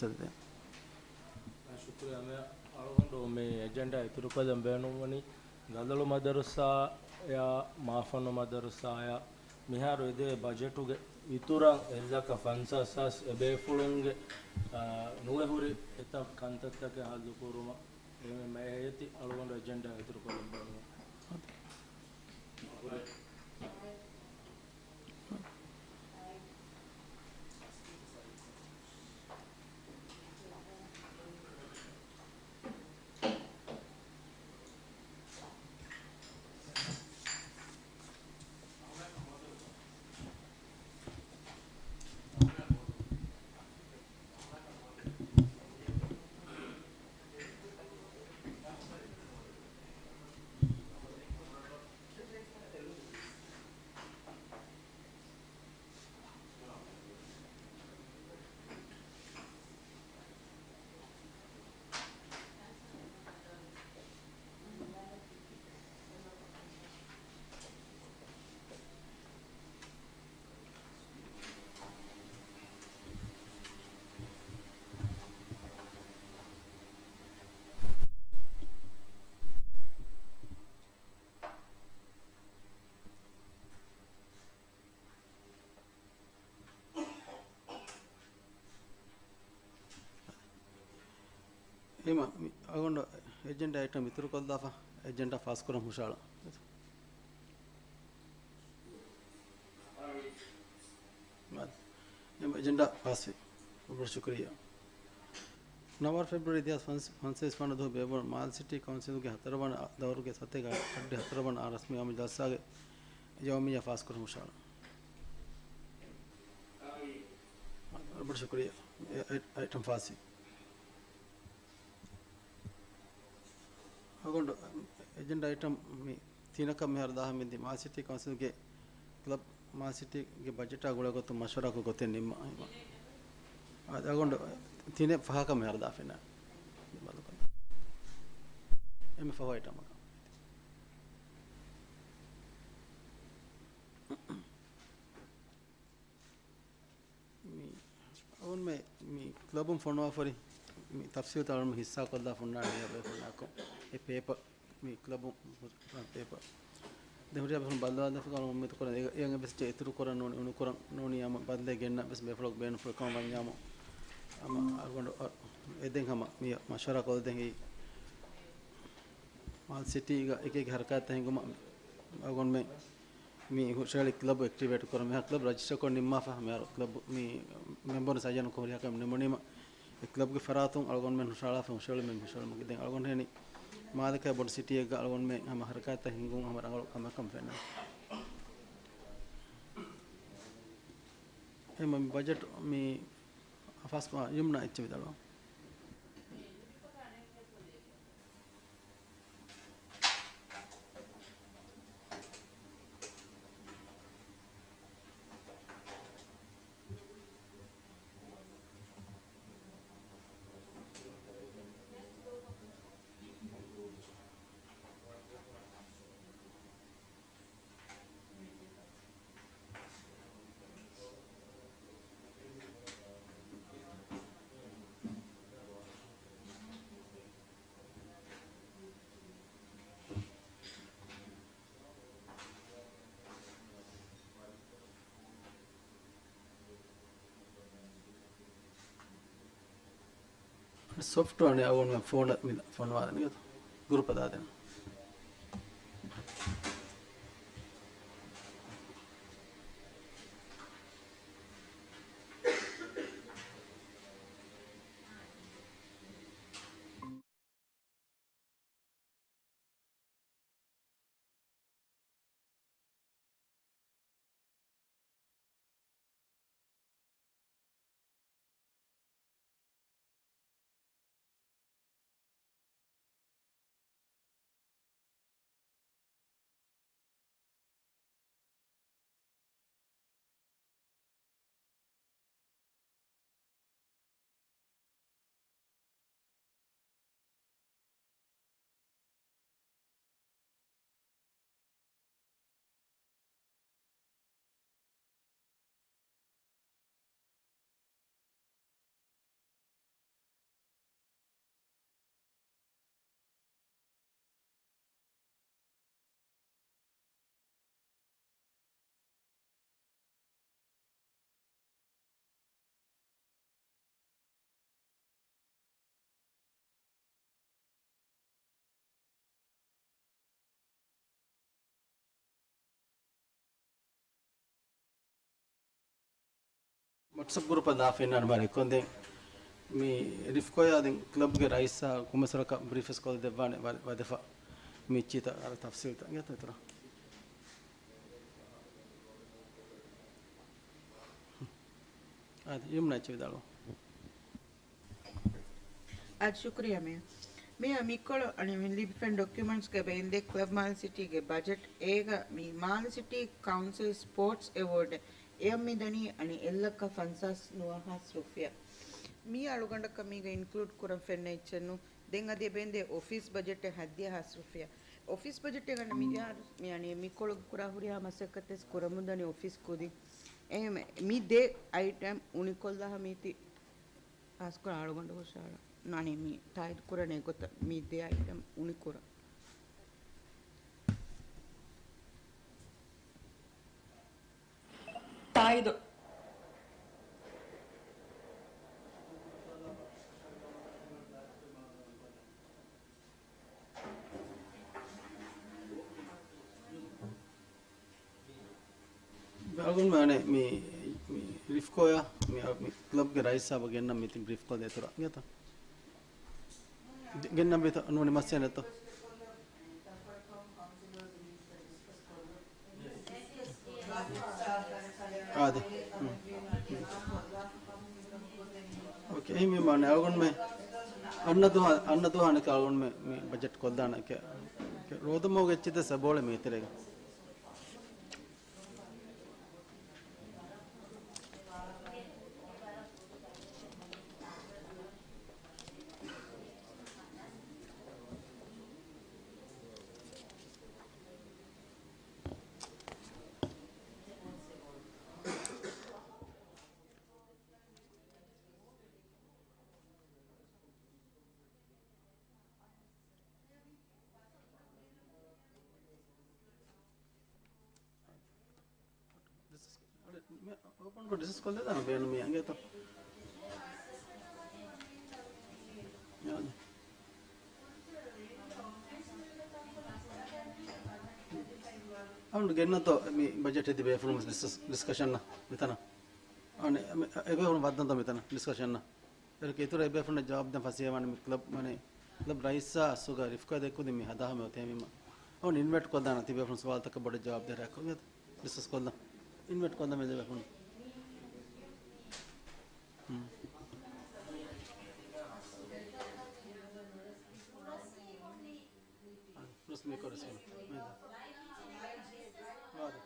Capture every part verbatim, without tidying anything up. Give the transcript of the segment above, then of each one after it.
ޝުކުރިއްޔާ. މި އަޅުގަނޑު މި އެޖެންޑާ އިތުރުކޮށްލަން ބޭނުންވަނީ ގަދަޅު މަދަރުސާއާ މާފަންނު މަދަރުސާއާ މިހާރު އެދޭ ބަޖެޓުގެ އިތުރަށް އެއްލަކަ ފަންސާސް ހާސް އެބޭފުޅުންގެ، އާ، ނުވެ ހުރި އެތައް ކަންތައްތަކެއް ހައްލުކުރުމަށް އެ، މި އޭތި އަޅުގަނޑު އެޖެންޑާ އިތުރުކޮށްލަން ބޭނުން. އެހެންވީމަ، މި އަޅުގަނޑު އެޖެންޑާ އައިޓަމް އިތުރުކޮށްލާފަ، އެޖެންޑާ ފާސްކުރަން ހުށަހަޅަން. އެމަ އެޖެންޑާ ފާސްވި. އެބަ ޝުކުރިއްޔާ. ނަވާރަ ފެބްރުއަރީ ދެހާސް ފަންސަވީސް ވަނަ ދުވަހު ބޭއްވުނު މާލެ ސިޓީ ކައުންސިލްގެ ހަތަރުވަނަ ދައުރުގެ ސަތޭކަ އަށްޑިހަ ހަތަރުވަނަ ރަސްމީ އާއްމު ޖަލްސާގެ ޔައުމިއްޔާ ފާސްކުރަން ހުށަހަޅަން. އެބަ ޝުކުރިއްޔާ. އެ، އެ، އައިޓަމް ފާސްވި. އަޅުގަނޑު އެޖެންޑާ އައިޓަމް މި ތިނަކަށް މިހާރު ދާހަށް މިދި މާލެ ސިޓީ ކައުންސިލްގެ ކްލަބް މާލެ ސިޓީގެ ބަޖެޓާ ގުޅޭ ގޮތުން މަޝްވަރާކޮށް ގޮތެއް ނިންމަން. އަ، އަޅުގަނޑު ތިނެއް ފަހަކަށް މިހާރު ދާފިނަ. އެންމެ ފަހު އައިޓަމަކަށް. މި އަޅުގަނޑުމެ މި ކްލަބުން ފޮނުވާފަރި މި ތަފްސީލްތައް އަޅުގަނޑު ހިއްސާކޮށްލާ ފުންނާނެ ބޭފުޅުންނާކޮ އެ ޕޭޕަރ، މި ކްލަބުން ޕޭޕަރ. ދެން ހުރިހާ ބޭފުޅުން ބައްލަވާލަފަ އަޅުގަނޑު އުއްމީދު ކުރަން އެ، އެ އެއްވެސް އިތުރު ކުރަން ނޫނީ، އުނުކުރަން ނޫނީ އަމަ ބަދަލެއް ގެންނަ ވެސް ބޭފުޅަކު ބޭނުންފުޅު ކަމަށް ވަންޏާމު. އަމަ އަޅުގަނޑު އަ، އެ ދެން ހަމަ މި މަޝްވަރާ ކޮށްދެން އެއީ މާލެ ސިޓީގަ އެކި އެކި ހަރަކާތްތައް ހިނގުމަށް އަޅުގަނޑުމެ މި ހުށަހެޅި ކްލަބު އެކްޓިވޭޓް ކުރަން މިހާ ކްލަބް ރަޖިސްޓަރ ކޮށް ނިންމާފަ މިހާރު ކްލަބް މި މެމްބަރުން ސައިން ކޮށް ހުރިހާ ކަމެއް ނިމުނީމަ އެ ކްލަބްގެ ފަރާތުން އަޅުގަނޑުމެން ހުށަހަޅާފަ ހުށަހެޅުމެއް ހުށަހެޅުމުގެ ދެން އަޅުގަނޑު ހެނި މާލެކާ ބޮޑު ސިޓީއެއްގަ އަޅުގަނޑުމެ ހަމަ ހަރަކާތްތައް ހިނގުން ހަމަ ރަނގަޅު ކަމެއް ކަމަށް ފެންނަ. އެ މަ-، ބަޖެޓް މި އަފާސް ޔުމްނާ އެއްޗެއް ވިދާޅުވާ. ސޮފްޓްވެއާ ނިޔާ އަޅުގަނޑުމެން ފޯނަށް މި ފޮނުވާލަން ގުރޫޕަށް ދާދޭން. ވަޓްސަޕް ގްރޫޕަށް ދާފަ އިންނާނެ މާ ރެކޯން. ދެން މި ރިފްކޯޔާ ދެން ކްލަބްގެ ރައީސާ ކުމެސްރަކަށް ބްރީފްވެސް ކޮށްދެއްވާނެ ވަ-، ވަދެފަ. މި އެއްޗިތައް އަރަ ތަފްސީލްތައް އިނގޭތަ އިތުރަށް. އާދެ، ޔުމްނާ އެއްޗެއް ވިދާޅުވާ. އާދެ، ޝުކުރިއްޔާ މޭޔަރ. މޭޔަރ، މިކޮޅު އަނެއް މި ލިބިފެން ޑޮކިއުމަންޓްސްގެ ބޭންދެ ކްލަބް މާލެ ސިޓީގެ ބަޖެޓް އޭގަ މި މާލެ ސިޓީ ކައުންސިލް ސްޕޯޓްސް އެވޯޑް އެއަށް މިދަނީ އަނެއް އެއްލައްކަ ފަންސާސް ނުވަ ހާސް ރުފިޔާ. މީ އަޅުގަނޑަކަށް މީގަ އިންކްލޫޑް ކުރަން ފެންނަ އެއްޗެއްނު. ދެން އަދި އެބޭންދޭ އޮފީސް ބަޖެޓެއް ހައްދިހަ ހާސް ރުފިޔާ. އޮފީސް ބަޖެޓެއް ގަންނަ މި މި އަނެއް މިކޮޅު ކުރާ ހުރިހާ މަސައްކަތެއް ކުރަމުންދަނީ އޮފީސް ކުދިން. އެހެން މި ދެ އައިޓަމް އުނިކޮށްލާ މީތި ހާސްކޮށް އަޅުގަނޑު ހުށަހަޅަން. ނާނީ މި ތާއީދު ކުރަނީ ގޮތަށް މި ދެ އައިޓަމް އުނިކުރަން. ތާއީދު. އަޅުގަނޑުމެން މި، މި ރިފްކޯޔާ މި، މި ކްލަބްގެ ރައީސް ސާބަށް ގެންނަން މިތިން ބްރީފް ކޮށްދޭތުރަށް އިނގޭތަ؟ ގެންނަން މިތަ ނޫނީ މައްސަލަ ނެތޯ؟ އާދެ. ހުން. އޯކޭ، އެހެންވީމާ އަޅުގަނޑުމެން އަންނަ ދުވަހަ، އަންނަ ދުވަހަ އަނެއްކާ އަޅުގަނޑުމެން މި ބަޖެޓް ކޮށްދާނެ. ރޯދަމަހުގެ އެއްޗެއް ދެއްސަ ބޯޅެ މީތިރޭގެ. ޑިސްކަސް ކޮށްލަދާނަ ބޭނުމީ އަނގޭތޯ؟ އަހަން ގެންނަތޯ މި ބަޖެޓް ތިބޭފުޅުން ޑިސްކަސް، ޑިސްކަޝަން މިތަނަށް. އަނެ، އެބޭފުޅުން ވައްދަންތޯ މިތަނަށް ޑިސްކަޝަން. އެރު އިތުރަށް އެބޭފުޅުންނަށް ޖަވާބު ދޭން ފަސޭހަވާނެ މި ކްލަބް، މަނެ، ކްލަބް ރައީސާ އަސްލުގަ ރިފްކާ ދެއްކުދިން މި ހަދާ ހަމަ އޮތޭ މިމަ. އަހަން އިންވައިޓް ކޮށްދާނަ ތިބޭފުޅުން ސުވާލުތަކަށް ބޮޑަށް ޖަވާބު ދޭ ރައްކަ ޑިސްކަސް ކޮށްލަން. އިންވައިޓް ކޮށްލަން މި ދެބޭފުޅުން. ހުން. ރުސްމީ ކޮށް ރުސްމީ. އާދެ.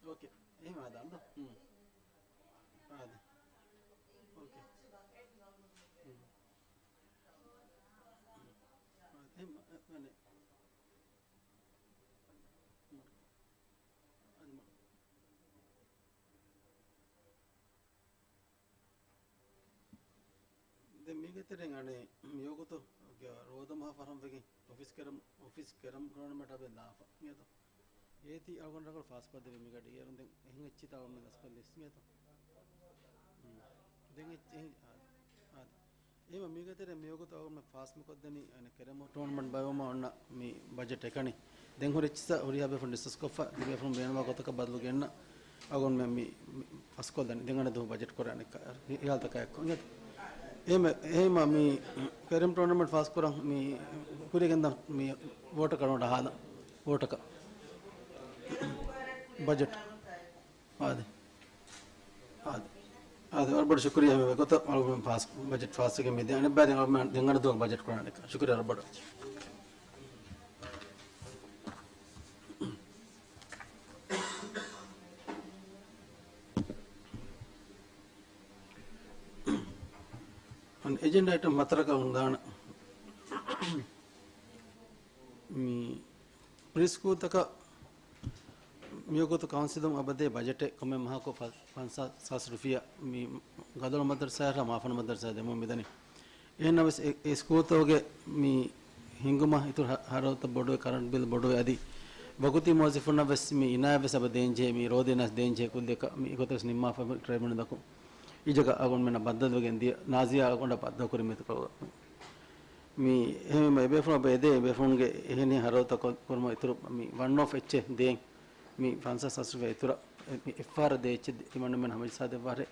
އޯކޭ. އެހެން ހަދާން ދޯ. ހުން. އާދެ. އޯކޭ. ހުން. އާދެ. އެހެން މަ-، އެ، މަނެ. އަދި މަ-، ދެން މީގެ ތެރެއިން އަނެއް މިވަގުތު ރޯދަމަހަށް ފަރަން ވެގެން އޮފީސް ކެރަމް، އޮފީސް ކެރަމް ޓޫނަމެންޓް އަބެ ދާފަ އިނގޭތޯ. އޭތި އަޅުގަނޑު ރަނގަޅު ފާސްކޮށްދެވި މިގަޑި އޭރުން ދެން އެހެން އެއްޗިތައް އަޅުގަނޑު ދަސްކޮށްލި އިނގޭތޯ. ދެން އެއްޗެއް އާ، އާ. އެހެން މީގެ ތެރޭ މިވަގުތު އަޅުގަނޑު ފާސް މިކޮށްދެނީ އަނެއް ކެރަމް ޓޫނަމެންޓް ބައިވުމަށް އޮންނަ މި ބަޖެޓް އެކަނި. ދެން ހުރި އެއްޗިއްސަށް ހުރިހާ ބޭފުޅުން ޑިސްކަސް ކޮށްފަ، ތިބޭފުޅުން ބޭނުންވާ ގޮތަކަށް ބަދަލު ގެންނަ އަޅުގަނޑު މި، މި ފަސްކޮށްދަނީ. ދެން އަނެއް ދުވަހު ބަޖެޓް ކުރާނެ ހިޔާލުތަކާ އެއްކޮށް. އެހެން، އެހެން މި ކެރަމް ޓޫނަމެންޓް ފާސް ކުރަން މި ކުރިޔަށް ގެންދަން މި ވޯޓަކަށް ނޯޓް އަހާލަން. ވޯޓަކަށް. ބަޖެޓް. އާދެ. އާދެ. އާދެ، ވަރަށް ބޮޑަށް ޝުކުރިއްޔާ މި ގޮތަށް އަޅުގަނޑު ފާސް، ބަޖެޓް ފާސްވެގެން މިދިޔަ. އަނެއްބައި ދެން އަޅުގަނޑު ދެން އަނެއް ދުވަހަކު ބަޖެޓް ކުރާނެ. ޝުކުރިއްޔާ ވަރަށް ބޮޑަށް. އެޖެންޑާ އައިޓަމް ހަތަރަކަށް އުނދާނަ މި ޕްރީ ސްކޫލްތަކަށް މިވަގުތު ކައުންސިލުން އަބަދޭ ބަޖެޓެއް ކޮންމެ މަހަކު ފަ-، ފަންސާސް ހާސް ރުފިޔާ މި ގަދޮޅު މަދަރުސާއާ މާފަނަ މަދަރުސާއާ ދެމުން މިދަނީ. އެހެންނަމަވެސް އެ، އެ ސްކޫލްތަކުގެ މި ހިންގުމަށް އިތުރު ހަ-، ހަރަދުތައް ބޮޑުވޭ، ކަރަންޓް ބިލް ބޮޑުވޭ އަދި ވަގުތީ މުވައްޒަފުންނަށް ވެސް މި އިނާޔަތް ވެސް އެބަ ދޭންޖެހޭ، މި ރޯދައިންނަސް ދޭންޖެހޭ ކުއްލިއަކަށް މި އެގޮތަށް ނިންމާފަ ޓްރައިބަލް ދަކުން. އިޖަކަ އަޅުގަނޑުމެންނަށް ބައްދަލުވެގެން ދިޔަ ނާޒިޔާ އަޅުގަނޑަށް ބައްދަލުކުރި މިތަކަށް މި އެހެންވީމަ އެބޭފުޅުން އެބަ އެދޭ އެބޭފުޅުންގެ އެހެނިހެން ހަރަދުތައް ކޮ-، ކުރުމަށް އިތުރު މި ވަން އޮފް އެއްޗެއް ދޭން މި ފަންސާސް ހާސް ރުފިޔާ އިތުރަށް އެ، މި އެއްފަހަރަށް ދޭ އެއްޗެއް ތިމަންނަމެން ހަމަޖައްސާދެއްވާށޭ.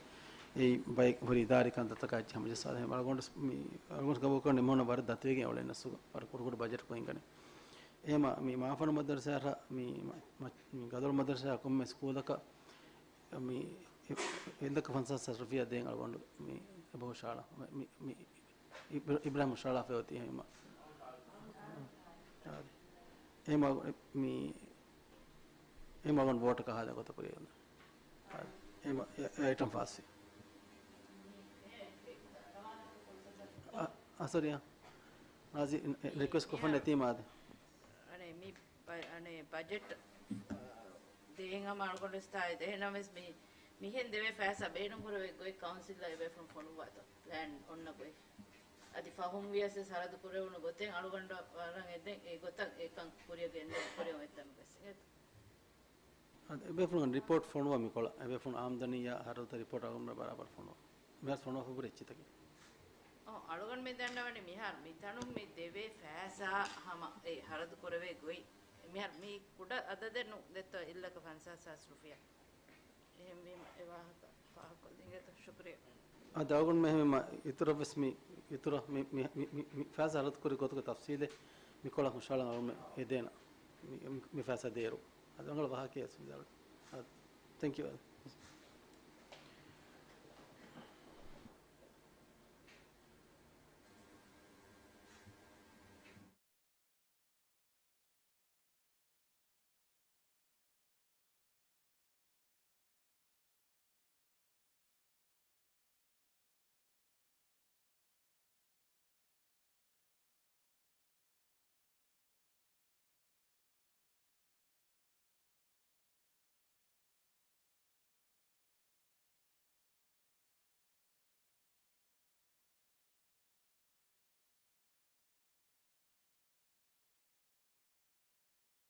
އެއީ ބައެއް ހުރި އިދާރީ ކަންތައްތަކާ އެއްޗެއް ހަމަޖައްސާދޭ. އަޅުގަނޑު މި، އަޅުގަނޑު ގަބޫލުކުރަން ނިމުނަ ވަރަށް ދަތިވެގެން އެއުޅެން އަސްލުގަ. ވަރަށް ކުޑަކުޑަ ބަޖެޓް ކޮށް އިނގަނެ. އެހެމަ މި މާފަނަ މަދަރުސާއަށް މި، މަ، މަ، މި ގަދަރު މަދަރުސާ ކޮންމެ ސްކޫލަކަށް މި އެއް، އެއްލައްކަ ފަންސާސް ހާސް ރުފިޔާ ދޭން އަޅުގަނޑު މި އެބަ ހުށައަޅާ. މި، މި، މި އިބްރ-، އިބްރާހިމް ހުށައަޅާފައި އޮތީ އެހެމަ. އާދެ. އެހެމަ މި އެ މަގުން ވޯޓަކަށް ހާދަ ގޮތަށް ކުރިޔަށް. އެ މަ-، އެ، އެ އައިޓަމް ފާސްވި. އަ، އަ، ސޮރީ، އަ. ނާޒި، އެ، އެ، ރިކުއެސްޓް ކޮށްފަން ނެތީ މާދެ. އަނެ، މި ބަ-، އަނެ، ބަޖެޓް، އަ، ދޭން ހަމަ އަޅުގަނޑު ވެސް ތާއިދެއް. އެހެންނަމަވެސް މި، މިހެން ދެވޭ ފައިސާ ބޭނުންކުރެވޭ ގޮތް ކައުންސިލްއަށް އެބޭފުޅުން ފޮނުއްވާތޯ؟ ޕްލޭން އޮންނަ ގޮތް. އަދި ފަހުން ވިޔަސް އެ ހަރަދު ކުރެވުނު ގޮތެއް އަޅުގަނޑަށް ވަރަށް އެދެން އެ ގޮތަށް އެކަން ކުރިޔަށް ގެންދަން ކުރިޔަށް އޮތްތަނުގަ ވެސް އިނގޭތޯ؟ އަދި އެބޭފުޅުން ރިޕޯޓް ފޮނުވާ މިކޮޅަށް. އެބޭފުޅުން އާމްދަނީއާ ހަރަދުތައް ރިޕޯޓް އަޅުގަނޑު ބަރާބަރަށް ފޮނުވާ. މިހާރު ފޮނުވާފަ ހުރި އެއްޗިތަކެއް. އޮ، އަޅުގަނޑު މި ދަންނަވަނީ މިހާރު މިތަނުން މި ދެވޭ ފައިސާ ހަމަ އެ ހަރަދު ކުރެވޭ ގޮތް. މިހާރު މީ ކުޑަ އަދަދެއް ނޫން ދެއްތޯ އެއްލަކަ ފަންސާސް ހާސް ރުފިޔާ. އެހެންވީމަ އެ ވާހަކަ ފާހަގަކޮށްލި އިނގޭތޯ؟ ޝުކުރިއްޔާ. އަދި އަޅުގަނޑު މެހެމެ އިތުރަށް ވެސް މި، އިތުރަށް މި، މި، މި، މި، މި ފައިސާ ހަރަދު ކުރި ގޮތުގެ ތަފްސީލެއް މިކޮޅަށް ހުށައަޅަން އަޅުމެ އެދޭނަ. މި، މި، މި ފައިސާ ދޭއިރު. އަދި ރަނގަޅު ވާހަކައެއް ސުޖާ. އަދި، ތެންކް ޔޫ.